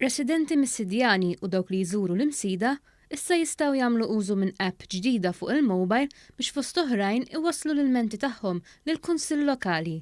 Residenti Missidjani u dawk li jżuru l-Imsida issa jistgħu jagħmlu użu minn app ġdida fuq il-mobile biex fost oħrajn iwasslu l-ilmenti tagħhom lill-Kunsill Lokali.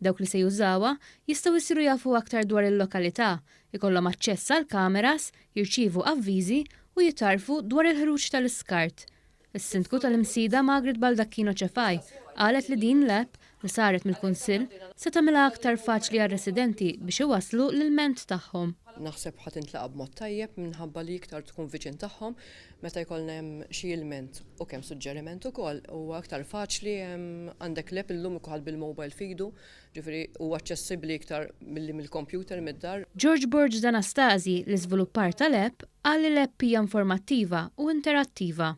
Dawk li se jużawha jistgħu jsiru jafu aktar dwar il-lokalità, ikollhom aċċess għall-kameras, jirċievu avviżi u jitgħarrfu dwar il-ħruġ tal-iskart. Is-Sindku tal-Imsida Margaret Baldacchino Cefai qalet li din l-app, li saret mill-Kunsill, se tagħmilha aktar faċli għar-residenti biex iwasslu l-ilment tagħhom. Naħseb ħa tintlaqa' b'mod tajjeb minħabba li iktar tkun viċin tagħhom meta jkollna hemm xi ilment u kemm suġġeriment ukoll huwa aktar faċli għandek l-app illum kulħadd bil-mobile f'idu Ġifieri huwa aċċessibbli iktar milli mill-kompjuter mid-dar. George Borg D'Anastasi, l-iżviluppar tal-app, qal li l-app hija informattiva u interattiva.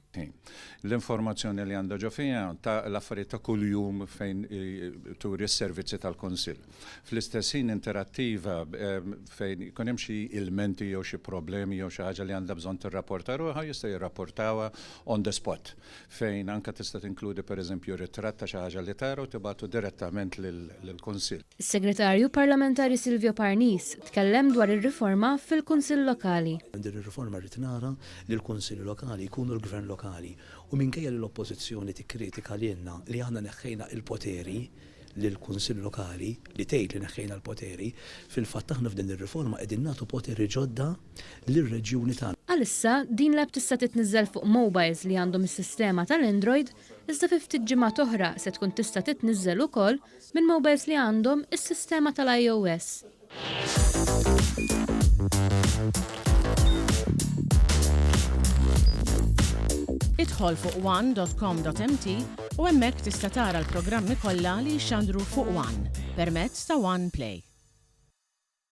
L-informazzjoni li għandha ġo fiha ta' l-affarijiet ta' kuljum fejn turi s-servizzi tal-Kunsill. Fl-istess ħin interattiva fejn ikun hemm xi ilmenti jew xi problemi jew xi ħaġa li għandha bżonn tirrapporta ruħha jista' jirrapportawha on the spot. Fejn anke tista' tinkludi pereżempju ritratt ta' xi ħaġa li tara u tibagħtu direttament lill-Kunsill. Is-Segretarju Parlamentari Silvio Parnis tkellem dwar ir-riforma fil-Kunsill Lokali. Din ir-riforma rrid nara li l-Kunsilli Lokali jkunu l-Gvern Lokali u minkejja li l-Oppożizzjoni tikkritika lilna li aħna neħħejna il-poteri lill-Kunsill Lokali, li tgħid li neħħejna l-poteri, fil-fatt aħna f'din ir-riforma qegħdin nagħtu poteri ġodda lir-reġjuni tagħna. Għalissa, din l-app tista' titniżżel fuq mobiles li għandhom is-sistema tal-Android, iżda fi ftit ġimgħat oħra se tkun tista' titniżżel ukoll minn mobiles li għandhom is-sistema tal-iOS. Idħol fuq one dot com dot mt u hemmhekk tista' tara l-programmi kollha li jixxandru fuq one permezz ta' One Play.